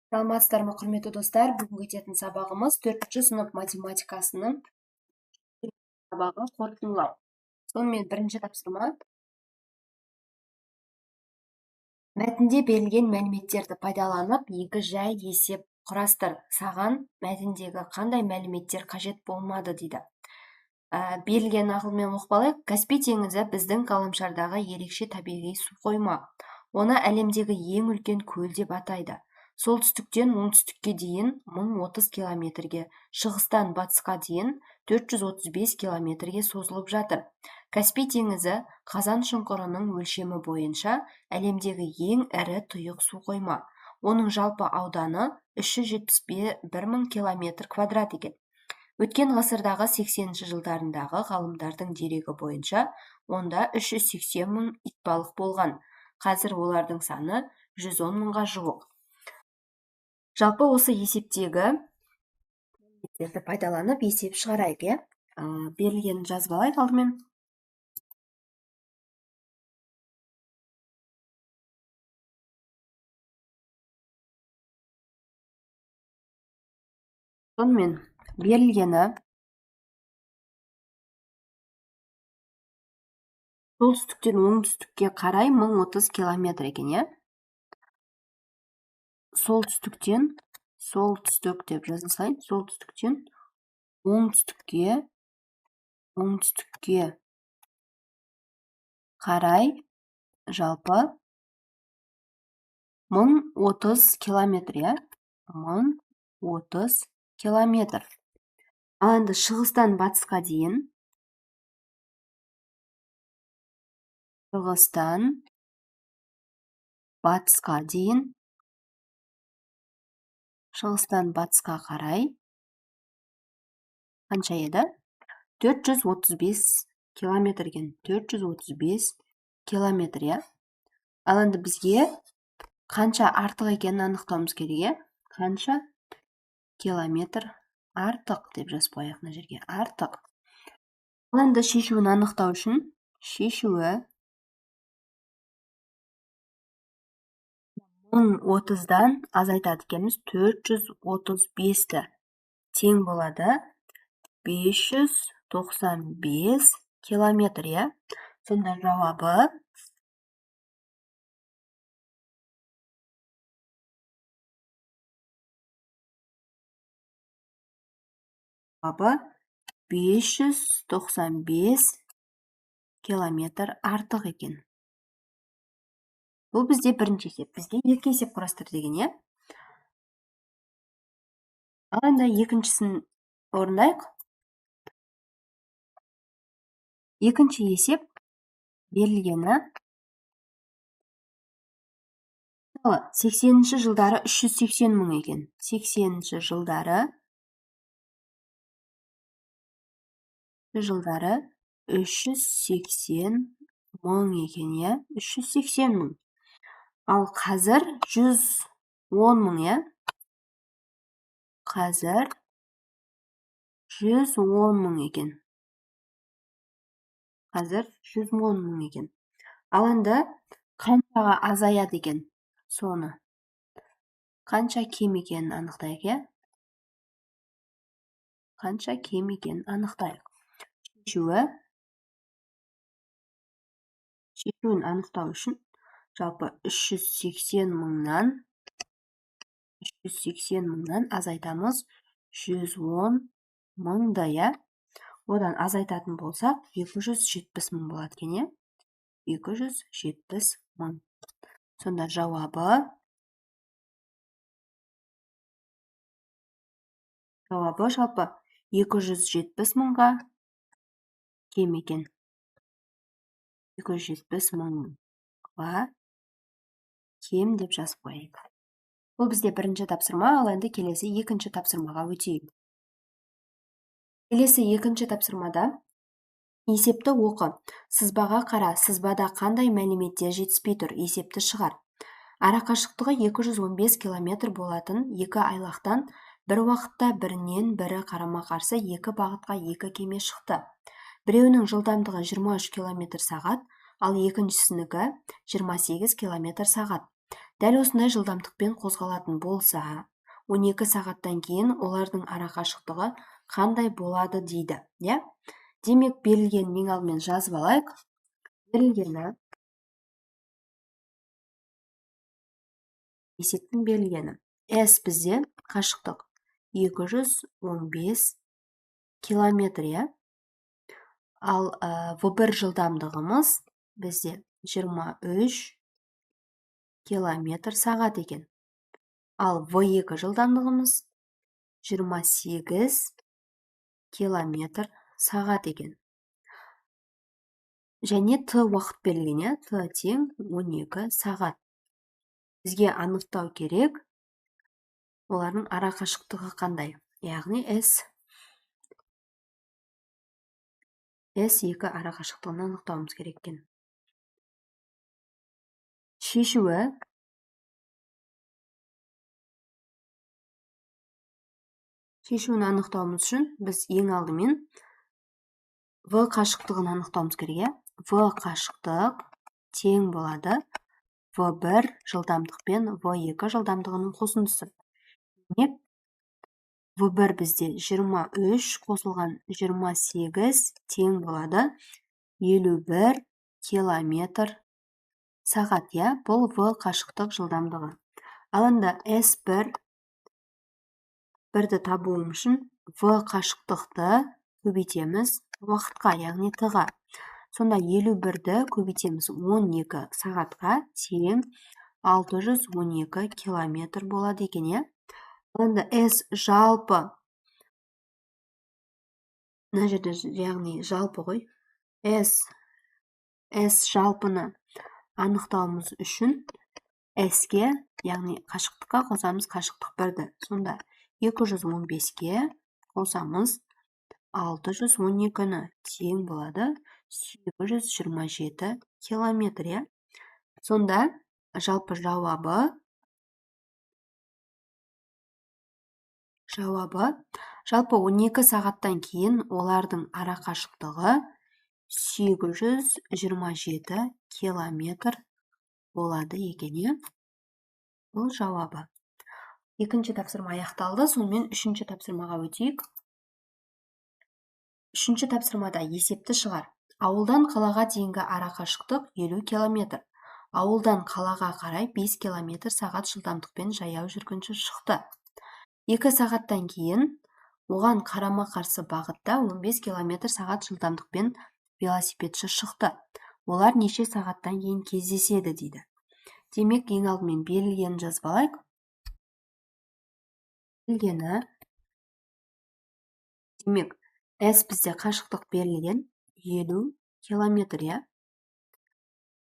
Саламатсыздар ма, құрметті достар! Бүгінгі өтетін сабағымыз 4-ші сынып математикасының сабағы, қорытындылау. Сонымен, бірінші тапсырма. Мәтінде берілген мәліметтерді пайдаланып, екі жай есеп құрастыр. Саған мәтіндегі қандай мәліметтер қажет болмады дейді. Берілген ақылмен оқып алайық. Каспий теңізі біздің ғаламшардағы ерекше табиғи су қойма. Оны әлемдегі ең үлкен көл деп атайды. Солтүстіктен оңтүстікке дейін 1030 километрге, шығыстан батысқа дейін 435 километрге созылып жатыр. Каспий теңізі Қазан шұңқырының өлшемі бойынша әлемдегі ең ірі тұйық су қойма. Оның жалпы ауданы 371 мың километр квадрат екен. Өткен ғасырдағы 80-ші жылдарындағы ғалымдардың дерегі бойынша онда 380 мың итбалық болған. Қазір олардың саны 110 мыңға жуық. Жалпы осы есептегі мәліметтерді пайдаланып есеп шығарайық, иә? Берілгенін жазып алайық алдымен. Сонымен, берілгені солтүстіктен оңтүстікке қарай 1030 километр екен, иә? Солтүстіктен, солтүстік деп жаза салайын, солтүстіктен оңтүстікке қарай жалпы 1030 километр, иә? 1030 километр. Ал енді шығыстан батысқа дейін, шығыстан батысқа дейін, шығыстан батысқа қарай қанша еді? 435 километр екен. 435 километр, иә? Ал енді бізге қанша артық екенін анықтауымыз керек, иә? Қанша километр артық деп жазып қояйық мына жерге. Артық. Ал енді шешуін анықтау үшін шешуі 1030-дан азайтады екенбіз 435-ті. Тең болады 595 километр, иә? Сонда жауабы 595 километр артық екен. Бұл бізде бірінші есеп. Бізге екі есеп құрастыр деген, иә? Ал енді екіншісін орындайық. Екінші есеп берілгені мысалы, 80-ші жылдары 380 мың екен. 80-ші жылдары 380 мың екен, иә? 380 мың. Ал қазір 110 мың, иә? Қазір 110 мың екен. Қазір 110 мың екен. Ал енді қаншаға азаяды екен соны? Қанша кем екенін анықтайық, иә? Қанша кем екенін анықтайық. Шешуін анықтау үшін жалпы 380 мыңнан 380 мыңнан азайтамыз 110 мыңды, иә? Одан азайтатын болсақ 270 мың болады екен, иә? 270 мың. Сонда жауабы жалпы 270 мыңға кем екен. 270 мыңға кем деп жазып қояйық. Бұл бізде бірінші тапсырма, ал енді келесі екінші тапсырмаға өтейік. Келесі екінші тапсырмада есепті оқы. Сызбаға қара, сызбада қандай мәліметтер жетіспей тұр, есепті шығар. Арақашықтығы 215 километр болатын екі айлақтан бір уақытта бірінен бірі қарама-қарсы екі бағытқа екі кеме шықты. Біреуінің жылдамдығы 23 километр сағат, ал екіншісінікі 28 километр сағат. Дәл осындай жылдамдықпен қозғалатын болса, 12 сағаттан кейін олардың арақашықтығы қандай болады дейді, иә? Демек, берілгенін ең алдымен жазып алайық. Берілгені, есептің берілгені. S бізде қашықтық 215 километр, иә? Ал V1 жылдамдығымыз бізде 23 километр сағат екен. Ал V2 жылдамдығымыз 28 километр сағат екен. Және Т уақыт берілген, иә? Т тең 12 сағат. Бізге анықтау керек, олардың арақашықтығы қандай? Яғни S2 арақашықтығын анықтауымыз керек екен. Шешуі шешуін анықтауымыз үшін біз ең алдымен В қашықтығын анықтауымыз керек, иә? В қашықтық тең болады В1 жылдамдық пен В2 жылдамдығының қосындысы. Демек, В1 бізде 23 қосылған 28 тең болады 51 километр сағат, иә? Бұл В қашықтық жылдамдығы. Ал енді S1 бірді табуым үшін В қашықтықты көбейтеміз уақытқа, яғни Т-ға. Сонда 51-ді көбейтеміз 12 сағатқа тең 612 километр болады екен, иә? Ал енді S жалпы, мына жерде яғни жалпы ғой, S жалпыны анықтауымыз үшін S-ке, яғни қашықтыққа қосамыз қашықтық бірді. Сонда 215-ке қосамыз 612-ні тең болады 827 километр, иә? Сонда жалпы жауабы жалпы 12 сағаттан кейін олардың арақашықтығы 827 километр болады екен, иә? Бұл жауабы. Екінші тапсырма аяқталды. Сонымен үшінші тапсырмаға өтейік. Үшінші тапсырмада есепті шығар. Ауылдан қалаға дейінгі арақашықтық 50 километр. Ауылдан қалаға қарай 5 километр сағат жылдамдықпен жаяу жүргінші шықты. 2 сағаттан кейін оған қарама-қарсы бағытта 15 километр сағат жылдамдықпен велосипедші шықты. Олар неше сағаттан кейін кездеседі дейді. Демек, ең алдымен берілгенін жазып алайық. Берілгені, демек, S бізде қашықтық берілген 50 километр, иә?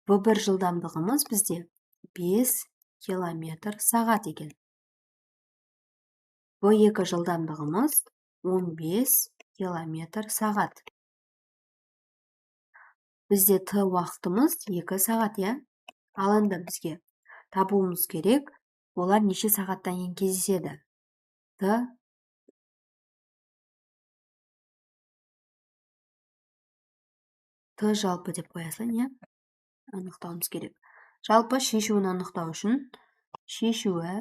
V1 жылдамдығымыз бізде 5 километр сағат екен. V2 жылдамдығымыз 15 километр сағат. Бізде Т уақытымыз 2 сағат, иә? Ал енді бізге табуымыз керек, олар неше сағаттан кейін кездеседі? Т жалпы деп қоя салайын, иә? Анықтауымыз керек. Жалпы шешуін анықтау үшін шешуі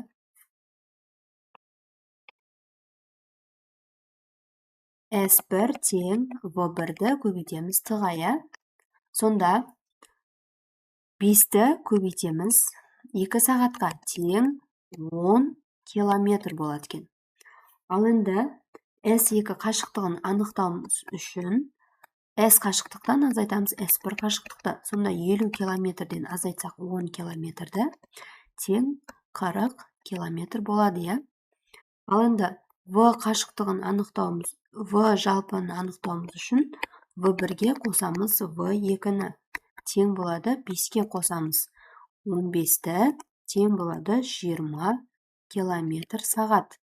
S1 тең V1-ді көбейтеміз Т-ға, иә? Сонда 5-ті көбейтеміз 2 сағатқа тең 10 километр болады екен. Ал енді S2 қашықтығын анықтауымыз үшін S қашықтықтан азайтамыз S1 қашықтықты. Сонда 50 километрден азайтсақ 10 километрді тең 40 километр болады, иә? Ал енді В қашықтығын анықтауымыз, В жалпыны анықтауымыз үшін В1-ге қосамыз В2-ні. Тең болады 5-ке қосамыз 15-ті, тең болады 20 километр сағат.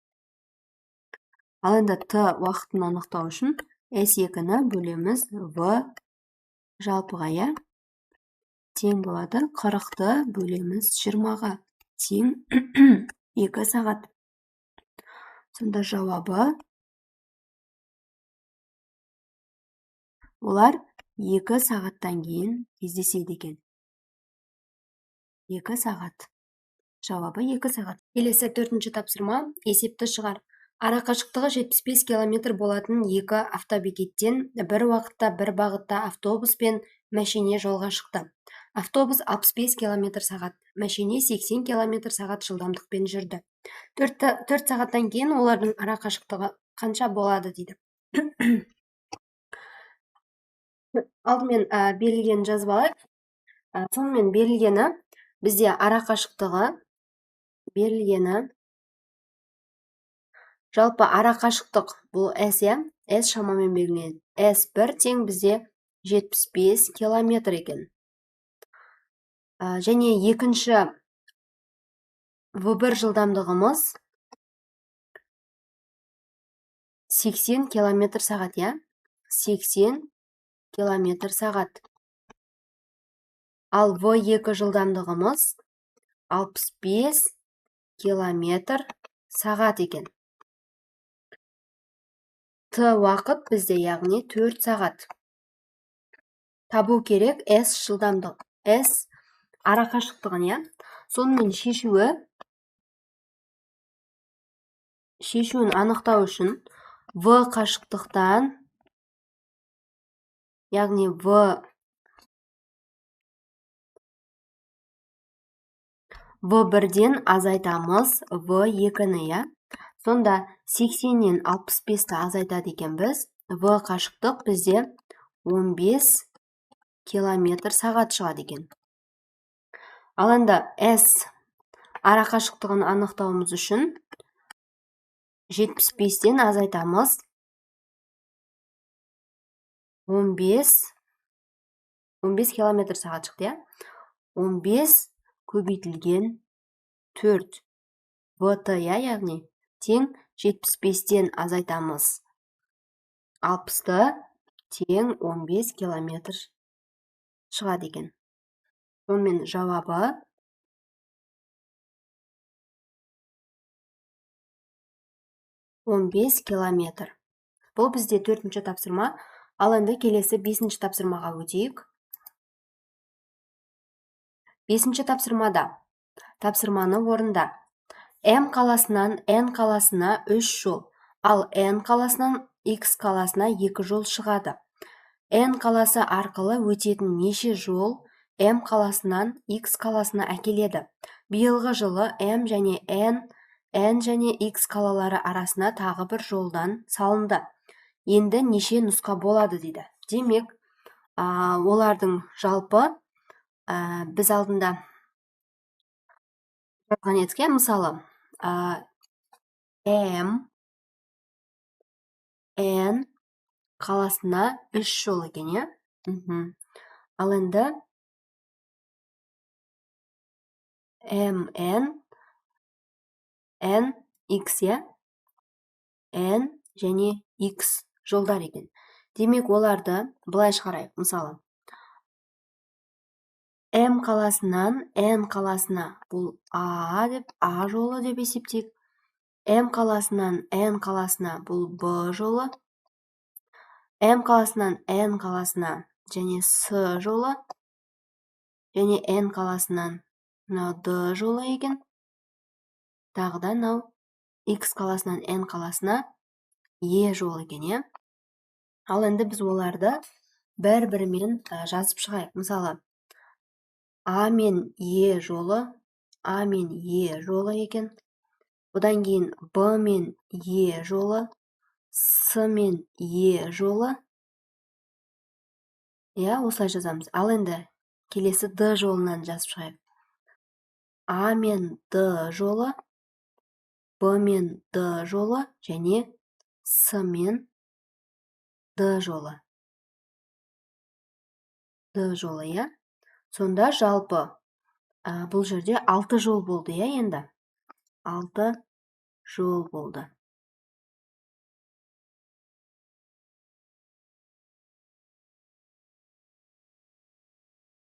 Ал енді Т уақытын анықтау үшін S2-ні бөлеміз В жалпыға, иә? Тең болады 40-ты бөлеміз 20-ға, тең 2 сағат. Сонда жауабы олар 2 сағаттан кейін кездеседі екен. 2 сағат. Жауабы 2 сағат. Келесі 4-ші тапсырма. Есепті шығар. Арақашықтығы 75 километр болатын екі автобекеттен бір уақытта бір бағытта автобус пен мәшине жолға шықты. Автобус 65 километр сағат, мәшине 80 километр сағат жылдамдықпен жүрді. 4 сағаттан кейін олардың арақашықтығы қанша болады дейді. Алдымен берілгенін жазып алайық. Сонымен берілгені бізде арақашықтығы берілгені жалпы арақашықтық бұл S, иә? S шамамен белгіленеді. S1 тең бізде 75 километр екен. Және екінші V1 жылдамдығымыз 80 километр сағат, иә? 80 километр сағат. Ал V2 жылдамдығымыз 65 километр сағат екен. Т уақыт бізде, яғни 4 сағат. Табу керек S жылдамдық, S арақашықтығын, иә? Сонымен шешуін анықтау үшін V қашықтықтан, яғни V1-ден азайтамыз V2-ні, иә? Сонда 80-нен 65-ті азайтады екенбіз. В қашықтық бізде 15 километр сағат шығады екен. Ал енді S арақашықтығын анықтауымыз үшін 75-тен азайтамыз 15 километр сағат шықты, иә? 15 көбейтілген 4 ВТ, иә, яғни тең 75-тен азайтамыз 60-ты тең 15 километр шығады екен. Сонымен жауабы 15 километр. Бұл бізде 4-ші тапсырма. Ал енді келесі 5-ші тапсырмаға өтейік. 5-ші тапсырмада тапсырманы орында. М қаласынан Н қаласына 3 жол, ал Н қаласынан X қаласына 2 жол шығады. Н қаласы арқылы өтетін неше жол М қаласынан X қаласына әкеледі? Биылғы жылы М және Н, Н және X қалалары арасына тағы бір жолдан салынды. Енді неше нұсқа болады дейді. Демек, олардың жалпы біз алдында жазған едік, иә, мысалы, М, Н қаласына 3 жол екен, иә? Ал енді М, Н, Н, X, иә? Н және X жолдар екен. Демек, оларды былай шығарайық. Мысалы, М қаласынан Н қаласына бұл А деп, А жолы деп есептейік. М қаласынан Н қаласына бұл Б жолы. М қаласынан Н қаласына және С жолы. Және Н қаласынан мынау Д жолы екен. Тағы да мынау X қаласынан Н қаласына Е жолы екен, иә? Ал енді біз оларды бір-бірімен жазып шығайық. Мысалы, А мен Е жолы, А мен Е жолы екен. Одан кейін Б мен Е жолы, С мен Е жолы. Иә, осылай жазамыз. Ал енді келесі Д жолынан жазып шығайық. А мен Д жолы, Б мен Д жолы және С мен Д жолы. Д жолы, иә? Сонда жалпы бұл жерде 6 жол болды, иә, енді? 6 жол болды.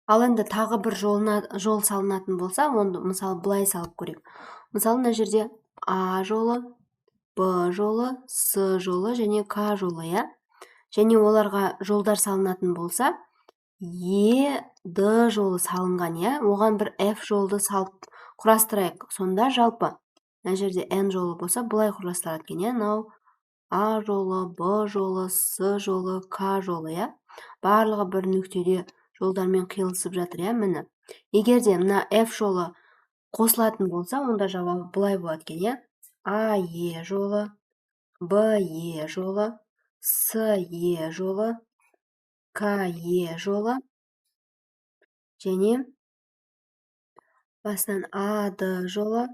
Ал енді тағы бір жол салынатын болса, онды мысалы былай салып көрейік. Мысалы, мына жерде А жолы, Б жолы, С жолы және К жолы, иә? Және оларға жолдар салынатын болса, Е, Д жолы салынған, иә? Оған бір F жолды салып Құрастырайық. Сонда жалпы мына жерде N жолы болса, былай құрастырады екен, иә? Мынау А жолы, Б жолы, С жолы, К жолы, иә? Барлығы бір нүктеде жолдармен қиылысып жатыр, иә, міне. Егер де мына F жолы қосылатын болса, онда жауабы былай болады екен, иә? А, Е жолы, Б, Е жолы, С, Е жолы, К, Е жолы және басынан А, Д жолы,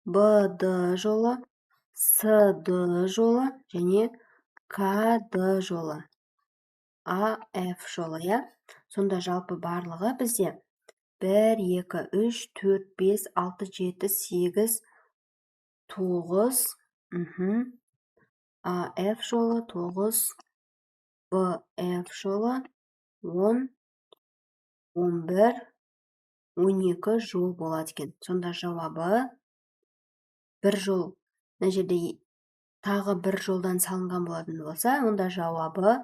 Б, Д жолы, С, Д жолы және К, Д жолы, А, Ф жолы, иә? Сонда жалпы барлығы бізде 1, 2, 3, 4, 5, 6, 7, 8, 9, А, Ф жолы, 9, Б, Ф жолы, 10, 11, 12 жол болады екен. Сонда жауабы бір жол, мына жерде тағы бір жолдан салынған болатын болса, онда жауабы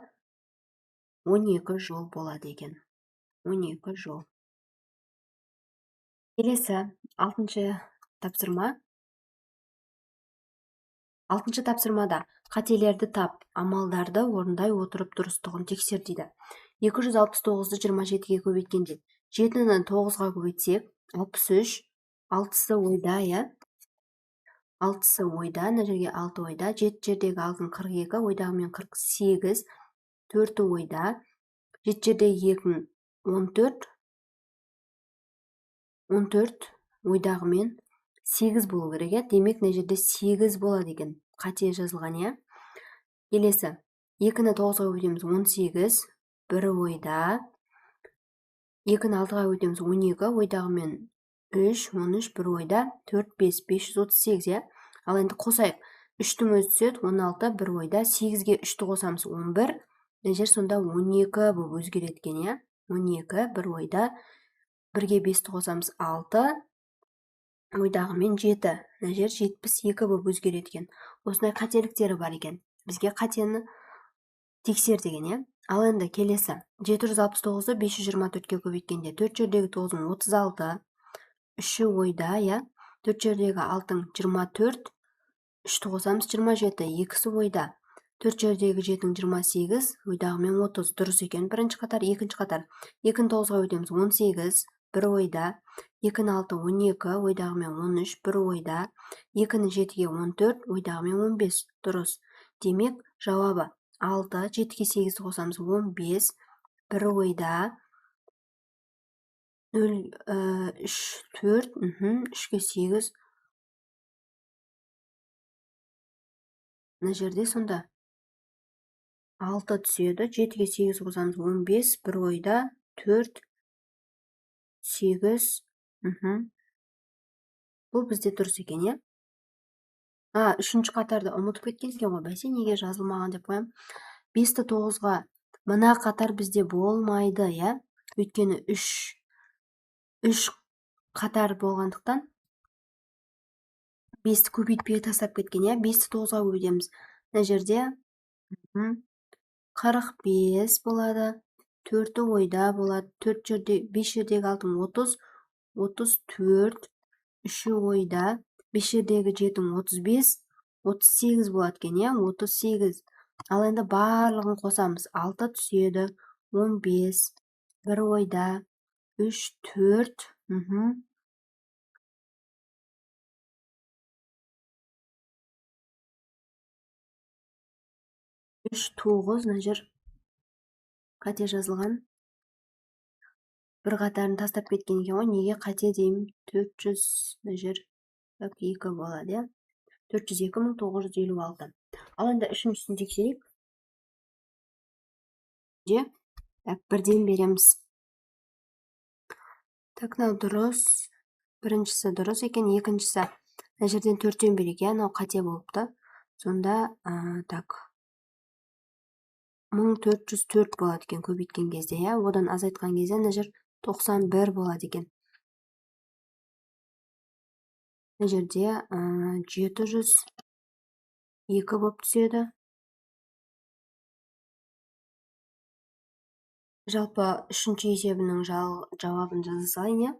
12 жол болады екен. 12 жол. Келесі алтыншы тапсырма. Алтыншы тапсырмада қателерді тап, амалдарды орындай отырып дұрыстығын тексер дейді. 269-ды 27-ге көбейткенде 7-ні 9-ға көбейтсек, 63, 6-сы ойда, иә? 6-сы ойда, мына жерге 6 ойда, 7 жердегі 6-ның 42, ойдағымен 48, 4-і ойда, 7 жердегі 2-ның 14, 14 ойдағымен 8 болу керек, иә? Демек, мына жерде 8 болады екен. Қате жазылған, иә? Келесі, 2-ні 9-ға көбейтеміз, 18, 1 ойда, 2-ні 6-ға көбейтеміз, 12, ойдағымен 3, 13, 1 ойда, 4, 5, 538, иә? Ал енді қосайық. 3-тің өзі түседі, 16, 1 ойда, 8-ге 3-ті қосамыз, 11. Мына жер сонда 12 болып өзгереді екен, иә? 12, 1 ойда, 1-ге 5-ті қосамыз, 6, ойдағымен 7. Мына жер 72 болып өзгереді екен. Осындай қателіктері бар екен. Бізге қатені тексер деген, иә? Ал енді келесі 769-ды 524-ке көбейткенде 4 жердегі 9-ың 36, 3-і ойда, иә? 4 жердегі 6-ың 24, 3-ті қосамыз 27, 2-сі ойда. 4 жердегі 7-ің 28, ойдағымен 30. Дұрыс екен. Бірінші қатар, екінші қатар. 2-ні 9-ға көбейтеміз 18, 1 ойда. 2-ні 6, 12, ойдағымен 13, 1 ойда. 2-ні 7-ге 14, ойдағымен 15. Дұрыс. Демек, жауабы 6, 7-ге 8-ді қосамыз 15, 1 ойда. 0, 3, 4, 3-ге 8. Мына жерде сонда 6 түседі, 7-ге 8 қосамыз 15, 1 ойда, 4, 8, Бұл бізде дұрыс екен, иә? Үшінші қатарды ұмытып кеткен екен ғой, бәсе неге жазылмаған деп қоямын. 5-ті 9-ға мына қатар бізде болмайды, иә? Өйткені 3 қатар болғандықтан 5-ті көбейтпей тастап кеткен, иә? 5-ті 9-ға көбейтеміз. Мына жерде 45 болады, 4-і ойда болады, 4 жерде, 5 жердегі 6-ың 30, 34, 3-і ойда, 5 жердегі 7-ің 35, 38 болады екен, иә? 38. Ал енді барлығын қосамыз. 6 түседі, 15, 1 ойда, 3, 4, 3, 9, мына жер қате жазылған. Бір қатарын тастап кеткен екен ғой. Неге қате деймін? 400, мына жер 2 болады, иә? 402 956. Ал енді үшіншісін тексерейік. Так, бірден береміз. Так, мынау дұрыс. Біріншісі дұрыс екен, екіншісі. Мына жерден 4-тен берейік, иә? Мынау қате болыпты. Сонда, так, 1404 болады екен көбейткен кезде, иә? Одан азайтқан кезде мына жер 91 болады екен. Мына жерде 702 болып түседі. Жалпы үшінші есебінің жауабын жаза салайын, иә?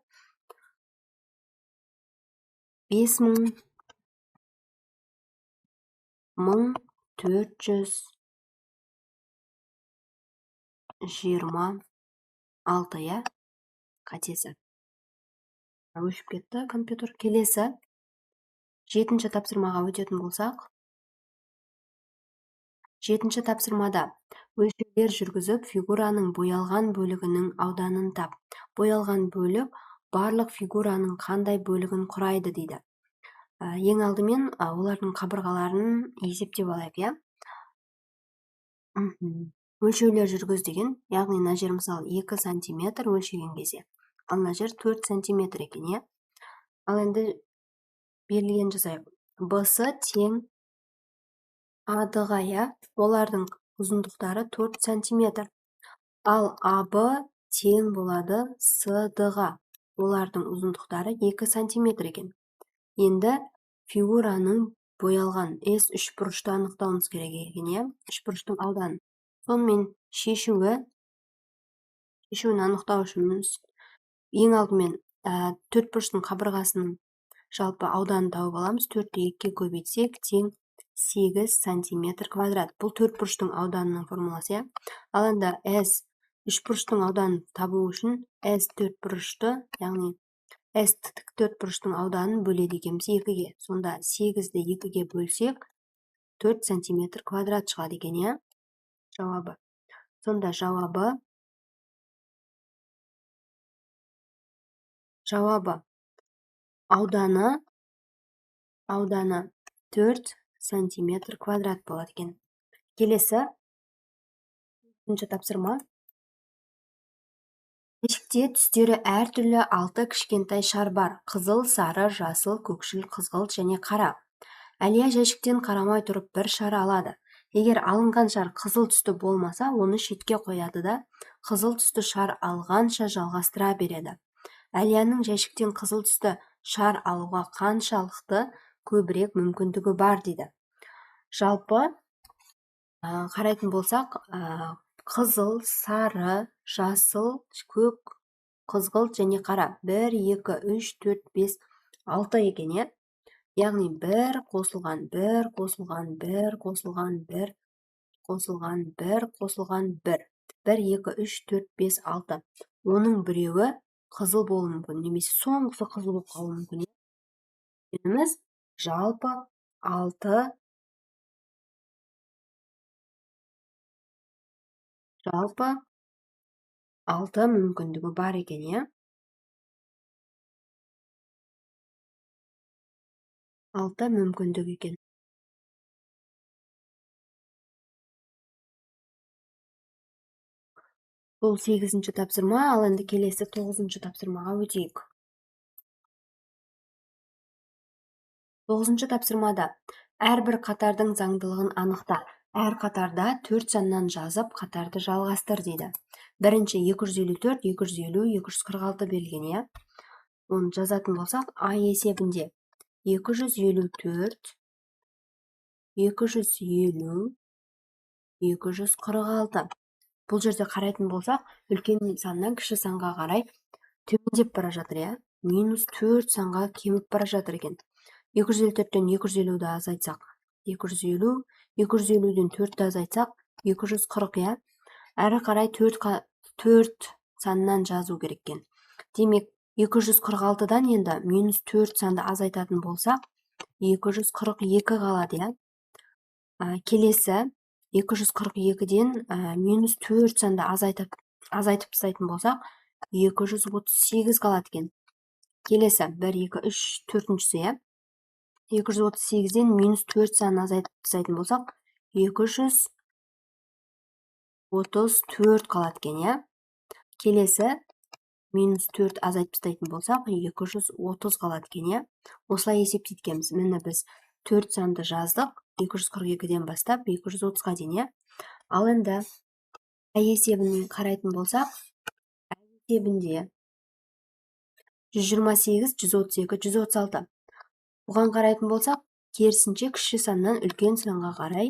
5000 1426, иә, қатесі. Өшіп кетті компьютер. Келесі 7-ші тапсырмаға өтетін болсақ, 7-ші тапсырмада өлшеулер жүргізіп, фигураның боялған бөлігінің ауданын тап. Боялған бөлік барлық фигураның қандай бөлігін құрайды дейді. Ең алдымен олардың қабырғаларын есептеп алайық, иә. Өлшеулер жүргіз деген, яғни мына жер мысалы 2 сантиметр өлшеген кезде, ал мына жер 4 сантиметр екен, иә. Ал енді берілген жасайық. БС тең АД-ға, иә, олардың ұзындықтары 4 сантиметр. Ал АБ тең болады СД-ға, олардың ұзындықтары 2 сантиметр екен. Енді фигураның боялған С үшбұрышты анықтауымыз керек екен, иә, үшбұрыштың ауданын. Сонымен шешуін анықтау үшін ең алдымен төртбұрыштың қабырғасының жалпы ауданын тауып аламыз. 4-ті 2-ге көбейтсек тең 8 сантиметр квадрат. Бұл төртбұрыштың ауданының формуласы, иә. Ал енді С үшбұрыштың ауданын табу үшін С төртбұрышты, яғни С төртбұрыштың ауданын бөледі екенбіз 2-ге. Сонда 8-ді 2-ге бөлсек 4 сантиметр квадрат шығады екен, иә, жауабы. Сонда жауабы ауданы 4 сантиметр квадрат болады екен. Келесі 4-ші тапсырма. Жәшікте түстері әртүрлі 6 кішкентай шар бар. Қызыл, сары, жасыл, көкшіл, қызғылт және қара. Әлия жәшіктен қарамай тұрып бір шар алады. Егер алынған шар қызыл түсті болмаса, оны шетке қояды да, қызыл түсті шар алғанша жалғастыра береді. Әлияның жәшіктен қызыл түсті шар алуға қаншалықты көбірек мүмкіндігі бар дейді. Жалпы, қарайтын болсақ, қызыл, сары, жасыл, көк, қызғылт және қара. 1, 2, 3, 4, 5, 6 екен, иә? Яғни 1 қосылған 1 қосылған 1 қосылған 1 қосылған 1 қосылған 1. 1, 2, 3, 4, 5, 6. Оның біреуі қызыл болуы мүмкін, немесе соңғысы қызыл болып қалуы мүмкін. Дегеніміз жалпы 6, жалпы 6 мүмкіндігі бар екен, иә? 6 мүмкіндік екен. Бұл 8-ші тапсырма, ал енді келесі 9-шы тапсырмаға өтейік. 9-шы тапсырмада әрбір қатардың заңдылығын анықта. Әр қатарда 4 саннан жазып, қатарды жалғастыр дейді. Бірінші 254, 250, 246 берілген, иә? Оны жазатын болсақ, А есебінде 254, 250, 246. Бұл жерде қарайтын болсақ, үлкен саннан кіші санға қарай төмендеп бара жатыр, иә? Минус 4 санға кеміп бара жатыр екен. 254-тен 250-ді азайтсақ, 250, 250-ден 4-ті азайтсақ, 240, иә? Әрі қарай 4 саннан жазу керек екен. Демек, 246-дан енді минус 4 санды азайтатын болсақ, 242 қалады, иә? Келесі 242-ден минус 4 санды азайтып тастайтын болсақ, 238 қалады екен. Келесі 1, 2, 3, төртіншісі, иә? 238-ден минус 4 санын азайтып тастайтын болсақ, 234 қалады екен, иә? Келесі минус 4 азайтып тастайтын болсақ, 230 қалады екен, иә? Осылай есептейді екенбіз. Міне біз 4 санды жаздық, 242-ден бастап 230-ға дейін, иә? Ал енді А есебін қарайтын болсақ, А есебінде 128, 132, 136. Бұған қарайтын болсақ, керісінше кіші саннан үлкен санға қарай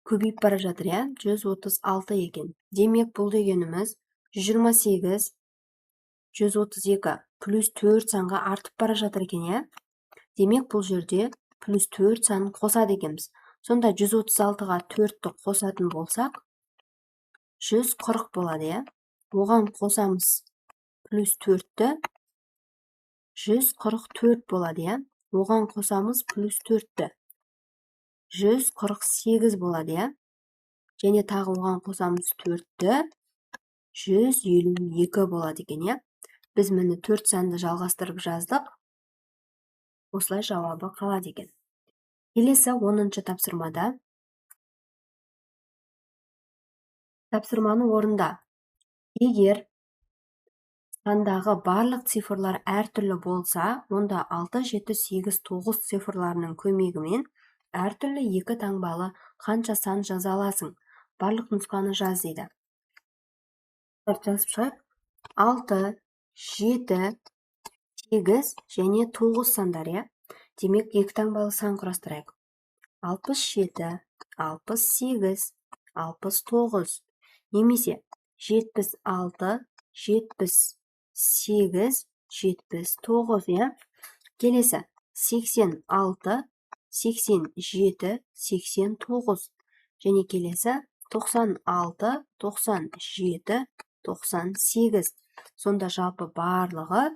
көбейіп бара жатыр, иә? 136 екен. Демек, бұл дегеніміз 128, 132 плюс 4 санға артып бара жатыр екен, иә? Демек, бұл жерде плюс 4 санын қосады екенбіз. Сонда 136-ға 4-ті қосатын болсақ, 140 болады, иә? Оған қосамыз плюс 4-ті, 144 болады, иә? Оған қосамыз плюс 4-ті, 148 болады, иә? Және тағы оған қосамыз 4-ті, 152 болады екен, иә? Біз міне 4 санды жалғастырып жаздық. Осылай жауабы қалады екен. Келесі 10-шы тапсырмада тапсырманы орында. Егер сандағы барлық цифрлар әртүрлі болса, онда 6, 7, 8, 9 цифрларының көмегімен әртүрлі екі таңбалы қанша сан жаза аласың? Барлық нұсқаны жаз дейді. Жазып шығайық. 6, 7, 8 және 9 сандар, иә? Демек, екі таңбалы сан құрастырайық. 67, 68, 69 немесе 76, 78, 79, иә? Келесі 86, 87, 89 және келесі 96, 97, 98. Сонда жалпы барлығы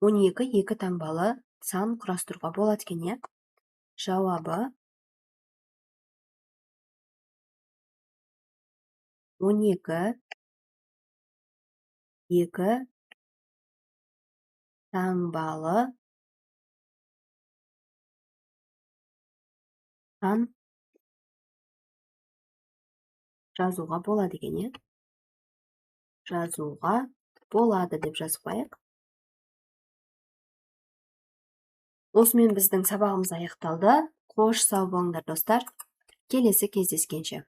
12 екі таңбалы сан құрастыруға болады екен, иә? Жауабы 12 екі таңбалы сан жазуға болады екен, иә? Жазуға болады деп жазып қояйық. Осымен біздің сабағымыз аяқталды. Қош, сау болыңдар, достар. Келесі кездескенше.